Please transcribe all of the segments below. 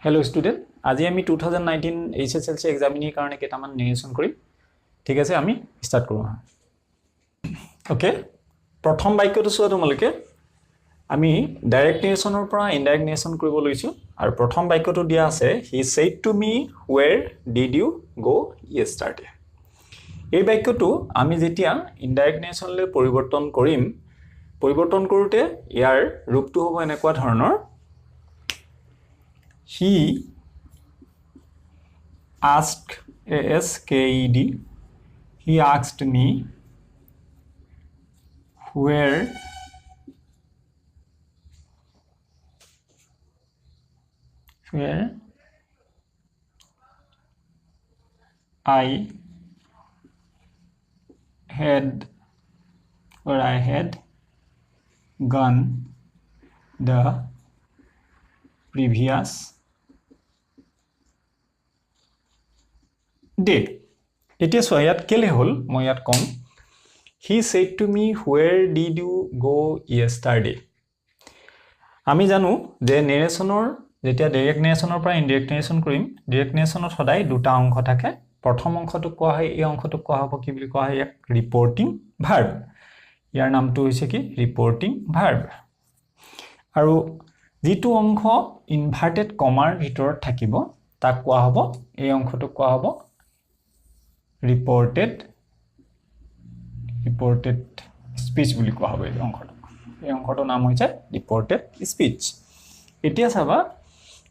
Hello' student, আজি আমি 2019 HSLC এক্সামিনিৰ কাৰণে কেইটামান নেৰেশ্যন কৰিম। ঠিক আছে, আমি ষ্টাৰ্ট কৰোঁ। অ'কে, প্ৰথম বাক্যটো চোৱা তোমালোকে। আমি ডাইৰেক্ট নেৰেশ্যনৰ পৰা ইনডাইৰেক্ট নেৰেশ্যন কৰিব লৈছোঁ আৰু প্ৰথম বাক্যটো দিয়া আছে he said to me where did you go yesterday. এই বাক্যটো আমি যেতিয়া ইনডাইৰেক্ট নেৰেশ্যনলৈ পৰিৱৰ্তন কৰিম, পৰিৱৰ্তন কৰোঁতে ইয়াৰ ৰূপটো হ'ব এনেকুৱা ধৰণৰ: He asked, A S K E D, he asked me where I had where I had gone the previous day. এতিয়া চোৱা, ইয়াত কেলে হ'ল মই ইয়াত ক'ম। He said to me where did you go yesterday. আমি জানো যে নেৰেশ্যনৰ যেতিয়া ডাইৰেক্ট নেৰেশ্যনৰ পৰা ইনডাইৰেক্ট নেৰেশ্যন কৰিম, ডাইৰেক্ট নেৰেশ্যনত সদায় দুটা অংশ থাকে। প্ৰথম অংশটোক কোৱা হয়, এই অংশটোক কোৱা হ'ব কি বুলি কোৱা হয়, ইয়াক ৰিপৰ্টিং ভাৰ্ব। ইয়াৰ নামটো হৈছে কি, ৰিপৰ্টিং ভাৰ্ব। আৰু যিটো অংশ ইনভাৰ্টেড কমাৰ ভিতৰত থাকিব তাক কোৱা হ'ব, এই অংশটোক কোৱা হ'ব ৰিপৰ্টেড স্পীচ বুলি কোৱা হ'ব এই অংশটোক। এই অংশটোৰ নাম হৈছে ৰিপৰ্টেড স্পীচ। এতিয়া চাবা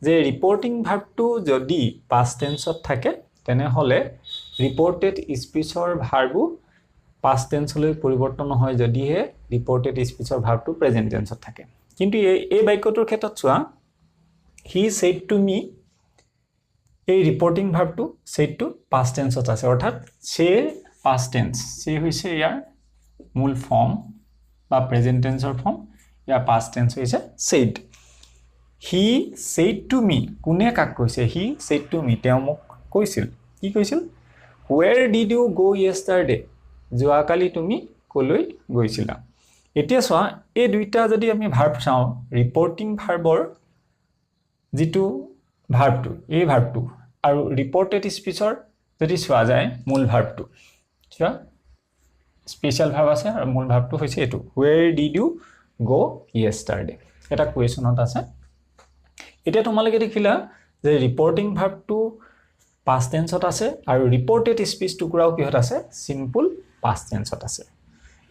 যে ৰিপৰ্টিং ভাৰ্বটো যদি পাষ্ট টেন্সত থাকে তেনেহ'লে ৰিপৰ্টেড স্পীচৰ ভাৰ্বো পাষ্ট টেন্সলৈ পৰিৱৰ্তন নহয় যদিহে ৰিপৰ্টেড স্পীচৰ ভাৰ্বটো প্ৰেজেণ্ট টেন্সত থাকে। কিন্তু এই বাক্যটোৰ ক্ষেত্ৰত চোৱা, হি ছেইড টু মি, এই ৰিপৰ্টিং ভাৰ্বটো ছেইডটো পাষ্ট টেন্সত আছে, অৰ্থাৎ চেৰ পাষ্ট টেন্স, চে হৈছে ইয়াৰ মূল ফৰ্ম বা প্ৰেজেণ্ট টেন্সৰ ফৰ্ম, ইয়াৰ পাষ্ট টেন্স হৈছে said. He said to me, কোনে কাক কৈছে, হি ছেইড টু মি, তেওঁ মোক কৈছিল। কি কৈছিল, where did you go yesterday, যোৱাকালি তুমি ক'লৈ গৈছিলা। এতিয়া চোৱা, এই দুইটা যদি আমি ভাৰ্ব চাওঁ, ৰিপৰ্টিং ভাৰ্বৰ যিটো ভাৰ্বটো, এই ভাৰ্বটো আৰু ৰিপৰ্টেড স্পীচৰ যদি চোৱা যায় মূল ভাৰ্বটো, চোৱা স্পেচিয়েল ভাৰ্ব আছে আৰু মূল ভাৰ্বটো হৈছে এইটো, where did you go yesterday, এটা কুৱেশ্যনত আছে। এতিয়া তোমালোকে দেখিলা যে ৰিপৰ্টিং ভাৰ্বটো পাষ্ট টেন্সত আছে আৰু ৰিপৰ্টেড স্পীচ টুকুৰাও কিহত আছে, চিম্পুল পাষ্ট টেন্সত আছে।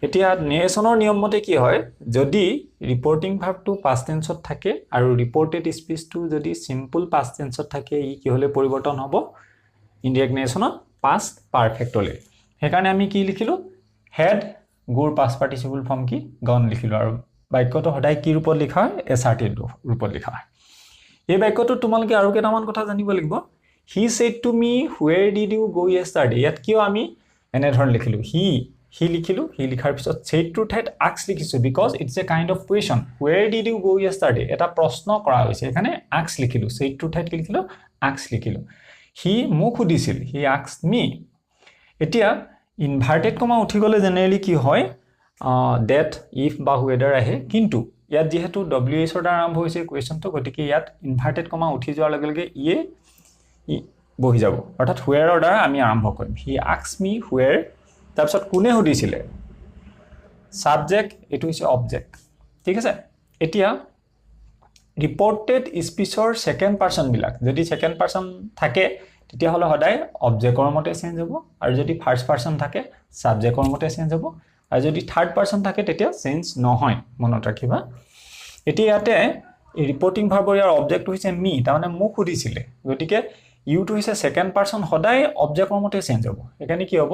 এতিয়া নেৰেশ্যনৰ নিয়ম মতে কি হয়, যদি ৰিপৰ্টিং ভাৰ্বটো পাষ্ট টেন্সত থাকে আৰু ৰিপৰ্টেড স্পীচটো যদি চিম্পুল পাষ্ট টেন্সত থাকে, ই কিহলৈ পৰিৱৰ্তন হ'ব, ইনডাইৰেক্ট নেৰেশ্যনত পাষ্ট পাৰফেক্টলৈ। সেইকাৰণে আমি কি লিখিলোঁ, হেড গোৰ পাষ্ট পাৰ্টিচিপল ফৰ্ম কি, গন লিখিলোঁ। আৰু বাক্যটো সদায় কি ৰূপত লিখা হয়, এছাৰ্টিভ ৰূপত লিখা হয়। এই বাক্যটোত তোমালোকে আৰু কেইটামান কথা জানিব লাগিব। He said to me where did you go yesterday, ইয়াত কিয় আমি এনেধৰণে লিখিলোঁ, হি লিখিলোঁ, হি লিখাৰ পিছত ছেইডটোৰ ঠাইত আক্স লিখিছোঁ, because it's a kind of question, where did you go yesterday, এটা প্ৰশ্ন কৰা হৈছে, সেইকাৰণে আক্স লিখিলোঁ। ছেইডটোৰ ঠাইত কি লিখিলোঁ, আক্স লিখিলোঁ। সি মোক সুধিছিল, হি আক্স মি। এতিয়া ইনভাৰ্টেড কমা উঠি গ'লে জেনেৰেলি কি হয়, ডেট, if বা ৱেডাৰ আহে, কিন্তু ইয়াত যিহেতু ডব্লিউ এইচৰ দ্বাৰা আৰম্ভ হৈছে কুৱেশ্যনটো, গতিকে ইয়াত ইনভাৰ্টেড কমা উঠি যোৱাৰ লগে লগে ইয়ে বহি যাব, অৰ্থাৎ হুৱেৰৰ দ্বাৰা আমি আৰম্ভ কৰিম। হি আক্স মি হুৱেৰ, তাৰপিছত কোনে সুধিছিলে, ছাবজেক্ট, এইটো হৈছে অবজেক্ট। ঠিক আছে, এতিয়া ৰিপৰ্টেড স্পীচৰ ছেকেণ্ড পাৰ্চনবিলাক যদি ছেকেণ্ড পাৰ্চন থাকে তেতিয়াহ'লে সদায় অবজেক্টৰ মতে চেঞ্জ হ'ব, আৰু যদি ফাৰ্ষ্ট পাৰ্চন থাকে ছাবজেক্টৰ মতে চেঞ্জ হ'ব, আৰু যদি থাৰ্ড পাৰ্চন থাকে তেতিয়া চেঞ্জ নহয়, মনত ৰাখিবা। এতিয়া ইয়াতে ৰিপৰ্টিং ভাৰ্বৰ ইয়াৰ অবজেক্টটো হৈছে মি, তাৰমানে মোক সুধিছিলে, গতিকে ইউটো হৈছে ছেকেণ্ড পাৰ্চন, সদায় অবজেক্টৰ মতে চেঞ্জ হ'ব, সেইকাৰণে কি হ'ব,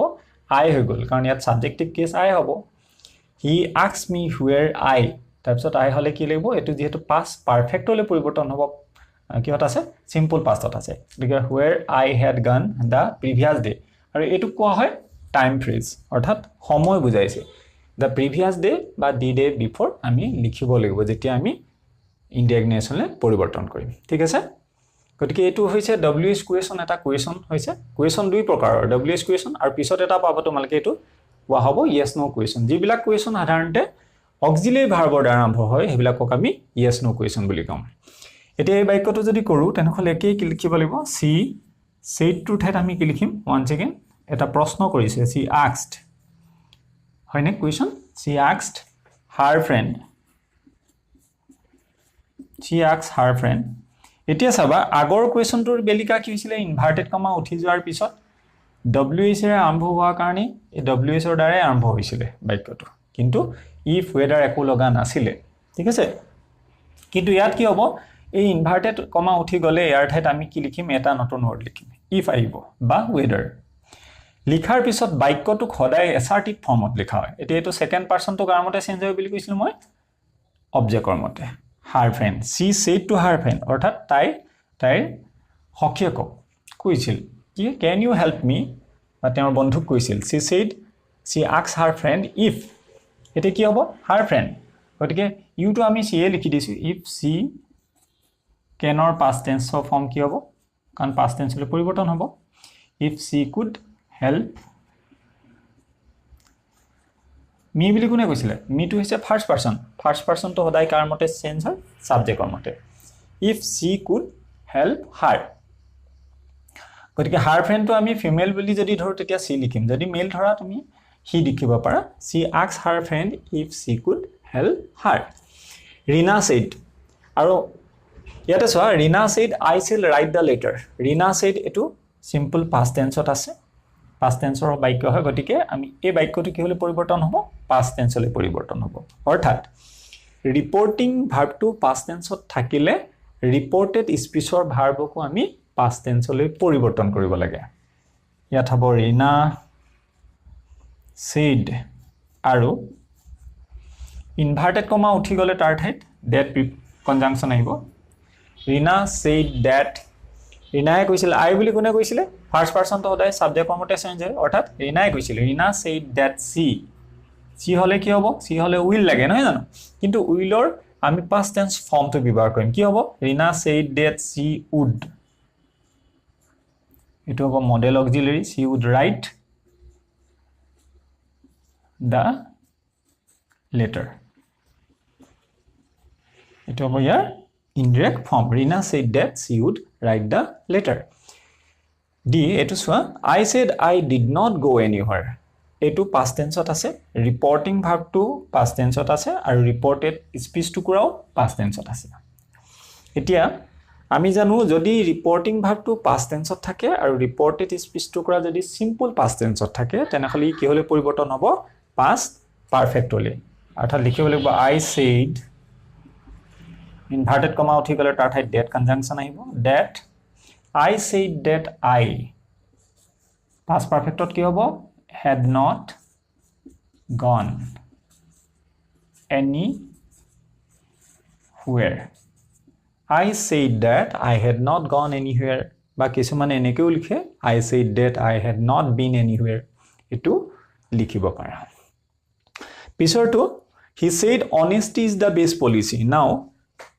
আই হৈ গ'ল, কাৰণ ইয়াত ছাবজেক্টিভ কেছ আই হ'ব। হি আক্স মি হুৱেৰ আই, তাৰপিছত আই হ'লে কি লাগিব, এইটো যিহেতু পাষ্ট পাৰফেক্টলৈ পৰিৱৰ্তন হ'ব, কিহত আছে, চিম্পুল পাষ্টত আছে, গতিকে where I had gone the previous day, আৰু এইটোক কোৱা হয় টাইম ফ্ৰেজ, অৰ্থাৎ সময় বুজাইছে। The previous day বা the day before আমি লিখিব লাগিব যেতিয়া আমি ইনডাইৰেক্ট নেৰেশ্যনলৈ পৰিৱৰ্তন কৰিম। ঠিক আছে, গতিকে এইটো হৈছে ডব্লিউ এইচ কুৱেশ্যন, এটা কুৱেশ্যন হৈছে, কুৱেশ্যন দুই প্ৰকাৰৰ, ডব্লিউ এইচ কুৱেশ্যন আৰু পিছত এটা পাব তোমালোকে, এইটো কোৱা হ'ব য়েছ ন' কুৱেশ্যন। যিবিলাক কুৱেশ্যন সাধাৰণতে অক্সিলেৰী ভাৰ্বৰ দ্বাৰা আৰম্ভ হয় সেইবিলাকক আমি য়েছ ন' কুৱেশ্যন বুলি কওঁ। এতিয়া এই বাক্যটো যদি কৰোঁ তেনেহ'লে একেই লিখিব লাগিব। চি ছেইডটোৰ ঠাইত আমি কি লিখিম? ওৱান ছেকেণ্ড, এটা প্ৰশ্ন কৰিছে, চি আক্সড, হয়নে question? She asked her friend, she asks her friend. এতিয়া চাবা আগৰ কুৱেশ্যনটোৰ বেলিকা কি হৈছিলে? ইনভাৰ্টেড কমা উঠি যোৱাৰ পিছত ডব্লিউ এইচেৰে আৰম্ভ হোৱাৰ কাৰণে এই ডব্লিউ এইচৰ দ্বাৰাই আৰম্ভ হৈছিলে বাক্যটো, কিন্তু if weather একো লগা নাছিলে, ঠিক আছে। কিন্তু ইয়াত কি হ'ব? এই ইনভাৰ্টেড কমা উঠি গ'লে ইয়াৰ ঠাইত আমি কি লিখিম? এটা নতুন ৱৰ্ড লিখিম, if আহিব বা ৱেডাৰ। লিখাৰ পিছত বাক্যটোক সদায় এছাৰ্টিভ ফৰ্মত লিখা হয়। এতিয়া এইটো ছেকেণ্ড পাৰ্চনটো কাৰ মতে চেঞ্জ হয় বুলি কৈছিলোঁ মই? অবজেক্টৰ মতে। Her friend, she said to her friend, অৰ্থাৎ তাই তাইৰ সখীয়েকক কৈছিল কি? Can you help me, বা তেওঁৰ বন্ধুক কৈছিল। She said, she asks her friend if, এতিয়া কি হ'ব? হাৰ ফ্ৰেণ্ড, গতিকে ইউটো আমি চিয়ে লিখি দিছোঁ। If চি কেনৰ পাষ্ট টেন্সৰ ফৰ্ম কি হ'ব? কাৰণ পাষ্ট টেন্সলৈ পৰিৱৰ্তন হ'ব। If she could help me বুলি কোনে কৈছিলে? মিটো হৈছে ফাৰ্ষ্ট পাৰ্চন। ফাৰ্ষ্ট পাৰ্চনটো সদায় কাৰ মতে চেঞ্জ হয়? ছাবজেক্টৰ মতে। If she could help her, গতিকে হাৰ ফ্ৰেণ্ডটো আমি ফিমেল বুলি যদি ধৰোঁ তেতিয়া চি লিখিম, যদি মেল ধৰা তুমি হি লিখিব পাৰা। She asks her friend if she could help her. Rina said, আৰু ইয়াতে চোৱা, Rina said I shall write the letter. Rina said এইটো চিম্পল পাষ্ট টেন্সত আছে, পাষ্ট টেন্সৰ বাক্য হয়, গতিকে আমি এই বাক্যটো কি হ'লে পৰিৱৰ্তন হ'ব? পাষ্ট টেন্সলৈ পৰিৱৰ্তন হ'ব। অৰ্থাৎ ৰিপৰ্টিং ভাৰ্বটো পাষ্ট টেন্সত থাকিলে ৰিপৰ্টেড স্পীচৰ ভাৰ্বকো আমি পাষ্ট টেন্সলৈ পৰিৱৰ্তন কৰিব লাগে। ইয়াত হ'ব ৰীনা ছেইড, আৰু ইনভাৰ্টেড কমা উঠি গ'লে তাৰ ঠাইত ডেট কনজাংচন আহিব। ৰীনা ছেইড ডেট, ৰীনাই কৈছিল, আই বুলি কোনে কৈছিলে? ফাৰ্ষ্ট পাৰ্চনটো সদায় ছাবজেক্টৰ মতে চেঞ্জ হয়, অৰ্থাৎ ৰীনাই কৈছিল। Rina said that she, she হ'লে কি হ'ব? চি হ'লে will লাগে নহয় জানো? কিন্তু উইলৰ আমি পাষ্ট টেন্স ফৰ্মটো ব্যৱহাৰ কৰিম। কি হ'ব? Rina said that she would, এইটো হ'ব modal auxiliary, she would write the letter, এইটো হ'ব ইয়াৰ indirect form. Rina said that she would write the letter. D এইটো চোৱা, I said I did not go anywhere, এইটো পাষ্ট টেন্সত আছে, reporting ভাৰ্বটো past টেন্সত আছে আৰু ৰিপৰ্টেড স্পীচ টুকুৰাও পাষ্ট টেন্সত আছে। এতিয়া আমি জানো যদি ৰিপৰ্টিং ভাৰ্বটো পাষ্ট টেন্সত থাকে আৰু ৰিপৰ্টেড স্পীচ টুকুৰা যদি চিম্পল পাষ্ট টেন্সত থাকে তেনেহ'লে ই কিহলৈ পৰিৱৰ্তন হ'ব? পাষ্ট পাৰফেক্টলৈ। অৰ্থাৎ লিখিব লাগিব আই ছেইড, ইনভাৰ্টেড কমা উঠি গ'লে তাৰ ঠাইত ডেট কনজাংচন আহিব, that I said that I, past পাৰফেক্টত কি হ'ব? Had not gone anywhere. I said that I had not gone anywhere, বা কিছুমানে এনেকৈও লিখে I said that I had not been anywhere, এইটো লিখিব পাৰা। পিছৰটো he said honesty is the best policy. Now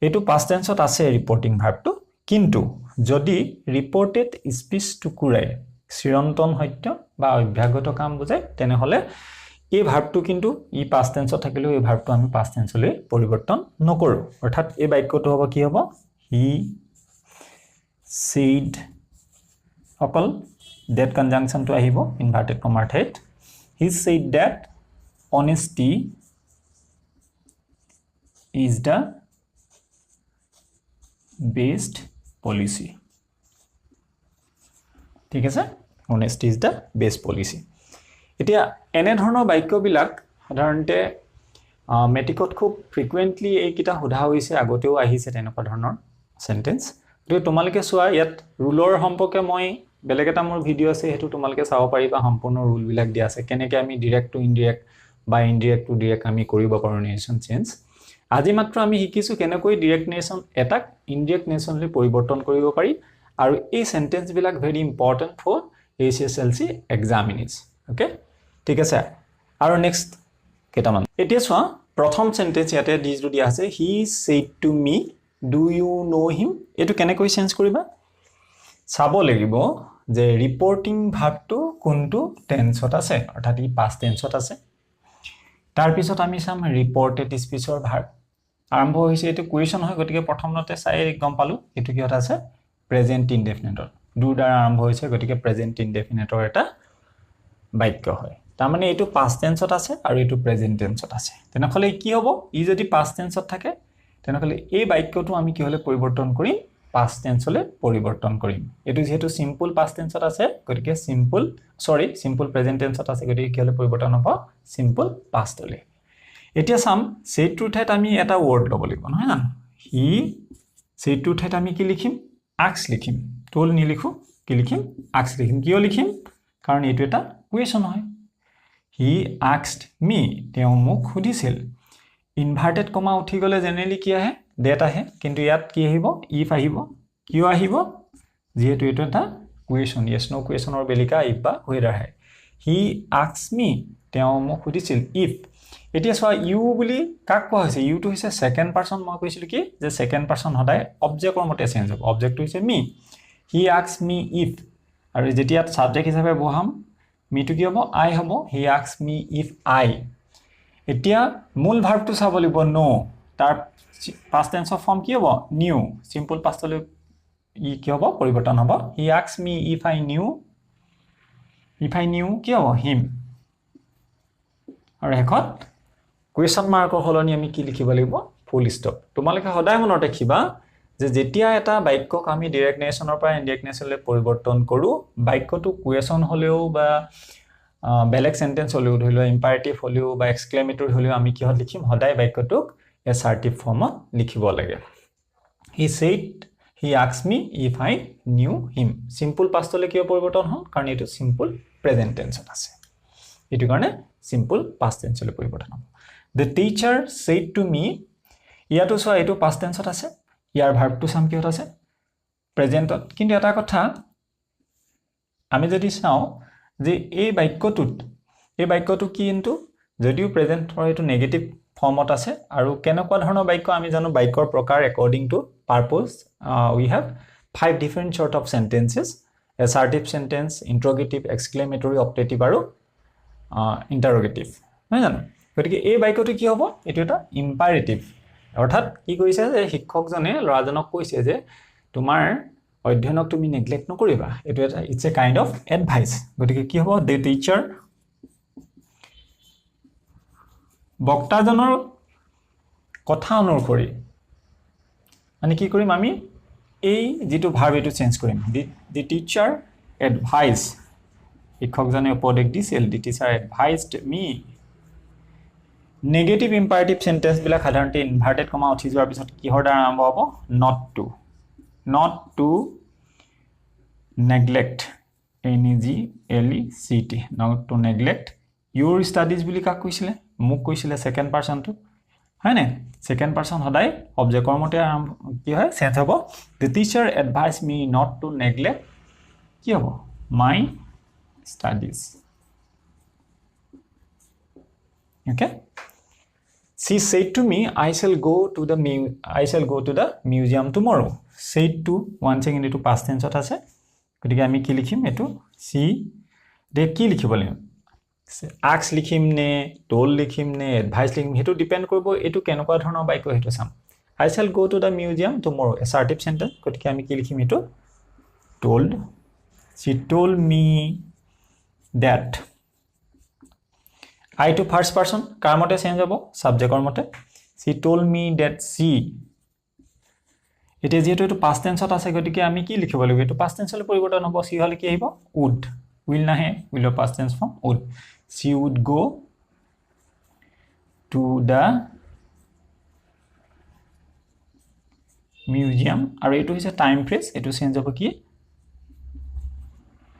এইটো পাষ্ট টেন্সত আছে ৰিপৰ্টিং ভাৰ্বটো, কিন্তু যদি ৰিপৰ্টেড স্পীচ টুকুৰাই চিৰন্তন সত্য বা অভ্যাসগত কাম বুজায় তেনেহ'লে এই ভাৰ্বটো কিন্তু ই পাষ্ট টেন্সত থাকিলেও এই ভাৰ্বটো আমি পাষ্ট টেন্সলৈ পৰিৱৰ্তন নকৰোঁ। অৰ্থাৎ এই বাক্যটো হ'ব কি হ'ব? হি ছেইড, অকল ডেট কনজাংচনটো আহিব ইনভাৰ্টেড কমাৰ ঠাইত, he said that honesty is the best policy. ঠিক আছে, honesty is the best policy. এতিয়া এনেধৰণৰ বাক্যবিলাক সাধাৰণতে মেট্ৰিকত খুব ফ্ৰিকুৱেণ্টলি এইকেইটা সোধা হৈছে, আগতেও আহিছে তেনেকুৱা ধৰণৰ চেণ্টেঞ্চ। গতিকে তোমালোকে চোৱা, ইয়াত ৰুলৰ সম্পৰ্কে মই বেলেগ এটা মোৰ ভিডিঅ' আছে, সেইটো তোমালোকে চাব পাৰিবা। সম্পূৰ্ণ ৰুলবিলাক দিয়া আছে, কেনেকৈ আমি ডিৰেক্ট টু ইনডিৰেক্ট বা ইনডিৰেক্ট টু ডিৰেক্ট আমি কৰিব পাৰোঁ নেৰেশ্যন চেঞ্জ। আজি মাত্ৰ আমি শিকিছোঁ কেনেকৈ ডিৰেক্ট নেৰেশ্যন এটাক ইনডিৰেক্ট নেৰেশ্যনলৈ পৰিৱৰ্তন কৰিব পাৰি, আৰু এই চেণ্টেঞ্চবিলাক very important for HSLC examination. Okay, ঠিক আছে। আৰু নেক্সট কেইটামান এতিয়া চোৱা। প্ৰথম চেণ্টেঞ্চ ইয়াতে যিটো দিয়া আছে, he said to me do you know him, এইটো কেনেকৈ চেঞ্জ কৰিবা? চাব লাগিব যে ৰিপৰ্টিং ভাৰ্বটো কোনটো টেন্সত আছে, অৰ্থাৎ ই পাষ্ট টেন্সত আছে। তাৰপিছত আমি চাম ৰিপৰ্টেড স্পীচৰ ভাৰ্ব। আৰম্ভ হৈছে, এইটো কুৱেশ্যন হয়, গতিকে প্ৰথমতে চাই গম পালোঁ এইটো কিহত আছে, প্ৰেজেণ্ট ইনডেফিনেটত। ডুৰ দ্বাৰা আৰম্ভ হৈছে, গতিকে প্ৰেজেণ্ট ইনডেফিনেটৰ এটা বাক্য হয়। তাৰমানে এইটো পাষ্ট টেন্সত আছে আৰু এইটো প্ৰেজেণ্ট টেন্সত আছে। তেনেহ'লে কি হ'ব, ই যদি পাষ্ট টেন্সত থাকে তেনেহ'লে এই বাক্যটো আমি কি হ'লে পৰিৱৰ্তন কৰিম, পাষ্ট টেন্সলৈ পৰিৱৰ্তন কৰিম। এইটো যিহেতু চিম্পুল পাষ্ট টেন্সত আছে, গতিকে চিম্পুল প্ৰেজেণ্ট টেন্সত আছে, গতিকে কি হ'লে পৰিৱৰ্তন হ'ব, চিম্পুল পাষ্টলৈ। এতিয়া চাম সেইটোৰ ঠাইত আমি এটা ৱৰ্ড ল'ব লাগিব, নহয় জানো? হি, সেইটোৰ ঠাইত আমি কি লিখিম, আক্স লিখিম। টোল নিলিখোঁ, কি লিখিম, আক্স লিখিম। কিয় লিখিম, কাৰণ এইটো এটা কুৱেশ্যন হয়। হি আক্সড মি, তেওঁ মোক সুধিছিল। ইনভাৰ্টেড কমা উঠি গ'লে জেনেৰেলি কি আহে, ডেট আহে, কিন্তু ইয়াত কি আহিব, if আহিব। কিয় আহিব, যিহেতু এইটো এটা কুৱেশ্যন, য়েছ ন' কুৱেশ্যনৰ বেলিকা if বা ৱেডাৰ আহে। হি আক্স মি, তেওঁ মোক সুধিছিল if. এতিয়া চোৱা, ইউ বুলি কাক কোৱা হৈছে, ইউটো হৈছে ছেকেণ্ড পাৰ্চন। মই কৈছিলোঁ কি যে ছেকেণ্ড পাৰ্চন সদায় অবজেক্টৰ মতে চেঞ্জ হ'ব, অবজেক্টটো হৈছে মি। হি আক্স মি if, আৰু যেতিয়া ছাবজেক্ট হিচাপে বহাম মিটো কি হ'ব, আই হ'ব। হি আক্স মি if আই। এতিয়া মূল ভাৰ্বটো চাব লাগিব, ন', তাৰ পাষ্ট টেন্সৰ ফৰ্ম কি হ'ব, নিউ। চিম্পুল পাষ্টলৈ ই কি হ'ব, পৰিৱৰ্তন হ'ব। হি আক্স me if I knew, if I knew কি হ'ব, হিম। আৰু শেষত কুৱেশ্যন মাৰ্কৰ সলনি আমি কি লিখিব লাগিব, ফুল ষ্টপ। তোমালোকে সদায় মনত ৰাখিবা যে যেতিয়া এটা বাক্যক আমি ডিৰেক্ট নেৰেশ্যনৰ পৰা ইনডিৰেক্ট নেৰেশ্যনলৈ পৰিৱৰ্তন কৰোঁ, বাক্যটো কুৱেশ্যন হ'লেও বা বেলেগ চেণ্টেঞ্চ হ'লেও, ধৰি লোৱা ইম্পাৰেটিভ হ'লেও বা এক্সক্লেমেটৰী হ'লেও, আমি কিহত লিখিম, সদায় বাক্যটোক এছাৰ্টিভ ফৰ্মত লিখিব লাগে। He said, he আক্স me if I knew him. Simple পাষ্টলৈ কিয় পৰিৱৰ্তন হ'ল, কাৰণ এইটো চিম্পুল প্ৰেজেণ্ট টেন্সত আছে, এইটো কাৰণে চিম্পুল পাষ্ট টেন্সলৈ পৰিৱৰ্তন হ'ব। The teacher said to me, ইয়াতো চোৱা এইটো পাষ্ট টেন্সত আছে, ইয়াৰ ভাৰ্বটো চাম কিহত আছে, প্ৰেজেণ্টত। কিন্তু এটা কথা আমি যদি চাওঁ যে এই বাক্যটো কিন্তু যদিও প্ৰেজেণ্টৰ এইটো নেগেটিভ ফৰ্মত আছে, আৰু কেনেকুৱা ধৰণৰ বাক্য আমি জানো, বাক্যৰ প্ৰকাৰ according to purpose we have 5 different sort of sentences, assertive sentence, interrogative, exclamatory, optative আৰু ইণ্টাৰগেটিভ, নহয় জানো? গতিকে এই বাক্যটো কি হ'ব, এইটো এটা ইম্পাৰেটিভ। অৰ্থাৎ কি কৰিছে যে শিক্ষকজনে ল'ৰাজনক কৈছে যে তোমাৰ অধ্যয়নক তুমি নেগলেক্ট নকৰিবা, এইটো এটা it's a kind of advice. গতিকে কি হ'ব, the teacher, বক্তাজনৰ কথা অনুসৰি মানে কি কৰিম আমি, এই যিটো ভাৰ্ব এইটো চেঞ্জ কৰিম। দি টিচাৰ এডভাইচ, শিক্ষকজনে উপদেশ দিছিল, the teacher advised me. Negative imperative চেণ্টেঞ্চবিলাক সাধাৰণতে ইনভাৰ্টেড কমা উঠি যোৱাৰ পিছত কিহৰ দ্বাৰা আৰম্ভ হ'ব, not to, not to neglect, N E G L E C T, not to neglect your studies বুলি কাক কৈছিলে, মোক কৈছিলে, ছেকেণ্ড পাৰ্চনটো, হয়নে? ছেকেণ্ড পাৰ্চন সদায় অবজেক্টৰ মতে আৰম্ভ কি হয়, চেঞ্জ হ'ব। The teacher advise me not to neglect কি হ'ব, my studies. Okay, she said to me, I shall go to the I shall go to the museum tomorrow. Said to, once again এইটো past tense ত আছে, গতিকে আমি কি লিখিম, এইটো she, দে কি লিখিব লাগিব, আক্স লিখিম নে টোল লিখিম নে এডভাইচ লিখিম, সেইটো ডিপেণ্ড কৰিব এইটো কেনেকুৱা ধৰণৰ বাক্য সেইটো চাম। I shall go to the museum tomorrow, assertive sentence, গতিকে আমি কি লিখিম, এইটো told. She told me that, I to first person কাৰ মতে চেঞ্জ হ'ব, ছাবজেক্টৰ মতে। She told me that she, এতিয়া যিহেতু এইটো পাষ্ট টেন্সত আছে, গতিকে আমি কি লিখিব লাগিব, এইটো পাষ্ট টেন্সলৈ পৰিৱৰ্তন হ'ব। চি হ'লে কি আহিব, উড, will নাহে, উইলৰ past tense form would. She would go to the museum, আৰু এইটো হৈছে টাইম ফ্ৰেজ, এইটো চেঞ্জ হ'ব কি,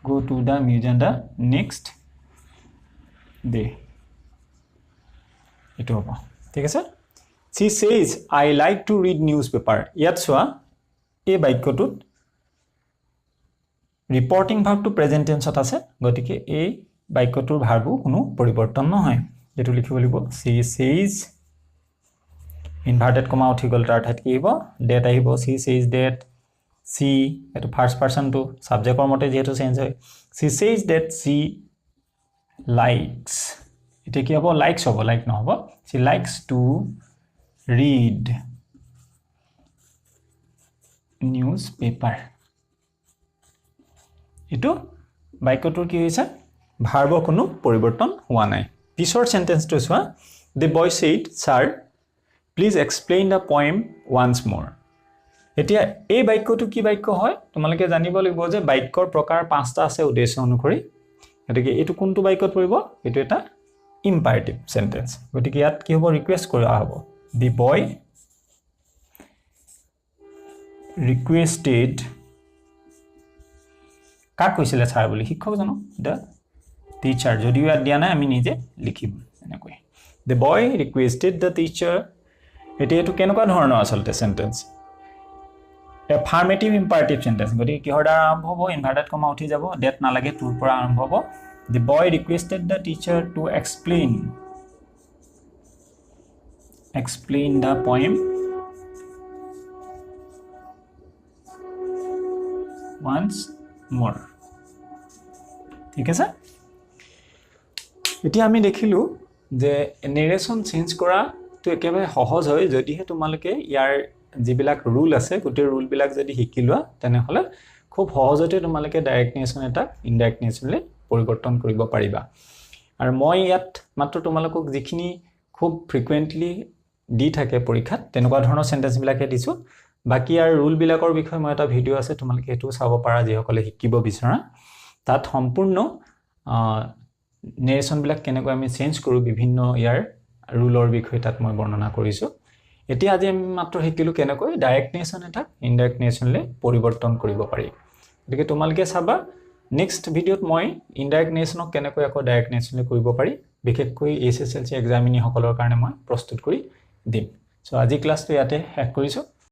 go to the museum the next day, এইটো হ'ব, ঠিক আছে। She says I like to read newspaper. ইয়াত চোৱা এই বাক্যটোত ৰিপৰ্টিং ভাৰ্বটো প্ৰেজেণ্ট টেন্সত আছে, গতিকে এই বাক্যটোৰ ভাৰ্বো কোনো পৰিৱৰ্তন নহয়। এইটো লিখিব লাগিব, she says, inverted কমা উঠি গ'ল, তাৰ ঠাইত কি আহিব, ডেট আহিব। She says that she, এইটো ফাৰ্ষ্ট পাৰ্চনটো ছাবজেক্টৰ মতে যিহেতু চেঞ্জ হয়। She says that she likes, এতিয়া কি হ'ব, লাইকছ হ'ব, লাইক নহ'ব। She likes to read newspaper. এইটো বাক্যটোৰ কি হৈছে, ভাৰ্বৰ কোনো পৰিৱৰ্তন হোৱা নাই। পিছৰ চেণ্টেন্সটো চোৱা, the boy said sir please explain the poem once more. এতিয়া এই বাক্যটো কি বাক্য হয় তোমালোকে জানিব লাগিব যে বাক্যৰ প্ৰকাৰ পাঁচটা আছে উদ্দেশ্য অনুসৰি। গতিকে এইটো কোনটো বাক্যত পৰিব, এইটো এটা ইম্পাৰেটিভ চেণ্টেন্স। গতিকে ইয়াত কি হ'ব, ৰিকুৱেষ্ট কৰা হ'ব। দি বয় ৰিকুৱেষ্টেড, কাক কৈছিলে ছাৰ বুলি, শিক্ষকজনক, the teacher. যদিও ইয়াত দিয়া নাই আমি নিজে লিখিম এনেকৈ, the boy requested the teacher. এতিয়া এইটো কেনেকুৱা ধৰণৰ আচলতে চেণ্টেন্স, এফাৰ্মেটিভ ইম্পাৰেটিভ চেণ্টেন্স। গতিকে কিহৰ দ্বাৰা আৰম্ভ হ'ব, ইনভাৰ্টেড কমা উঠি যাব, ডেট নালাগে, টুৰ পৰা আৰম্ভ হ'ব। The boy requested the teacher to explain the poem once more. ঠিক আছে, এতিয়া আমি দেখিলোঁ যে নেৰেশ্যন চেঞ্জ কৰাটো একেবাৰে সহজ হয় যদিহে তোমালোকে ইয়াৰ যিবিলাক ৰুল আছে গোটেই ৰুলবিলাক যদি শিকি লোৱা, তেনেহ'লে খুব সহজতে তোমালোকে ডাইৰেক্ট নেৰেশ্যন এটা ইনডাইৰেক্ট নেৰেশ্যনলৈ পৰিৱৰ্তন কৰিব পাৰিবা। আৰু মই ইয়াত মাত্ৰ তোমালোকক যিখিনি খুব ফ্ৰিকুৱেণ্টলি দি থাকে পৰীক্ষাত তেনেকুৱা ধৰণৰ চেণ্টেন্সবিলাকহে দিছোঁ। বাকী আৰু ৰুলবিলাকৰ বিষয়ে মই এটা ভিডিঅ' আছে, তোমালোকে সেইটোও চাব পাৰা যিসকলে শিকিব বিচৰা। তাত সম্পূৰ্ণ নেৰেশ্যনবিলাক কেনেকৈ আমি চেঞ্জ কৰোঁ বিভিন্ন ইয়াৰ ৰুলৰ বিষয়ে তাত মই বৰ্ণনা কৰিছোঁ। এতিয়া আজি আমি মাত্ৰ শিকিলোঁ কেনেকৈ ডাইৰেক্ট নেৰেশ্যন এটা ইনডাইৰেক্ট নেৰেশ্যনলৈ পৰিৱৰ্তন কৰিব পাৰি। গতিকে তোমালোকে চাবা নেক্সট ভিডিঅ'ত মই ইনডাইৰেক্ট নেৰেশ্যনক কেনেকৈ আকৌ ডাইৰেক্ট নেৰেশ্যনলৈ কৰিব পাৰি, বিশেষকৈ HSLC এক্সামিনীসকলৰ কাৰণে মই প্ৰস্তুত কৰি দিম। চ' আজি ক্লাছটো ইয়াতে শেষ কৰিছোঁ।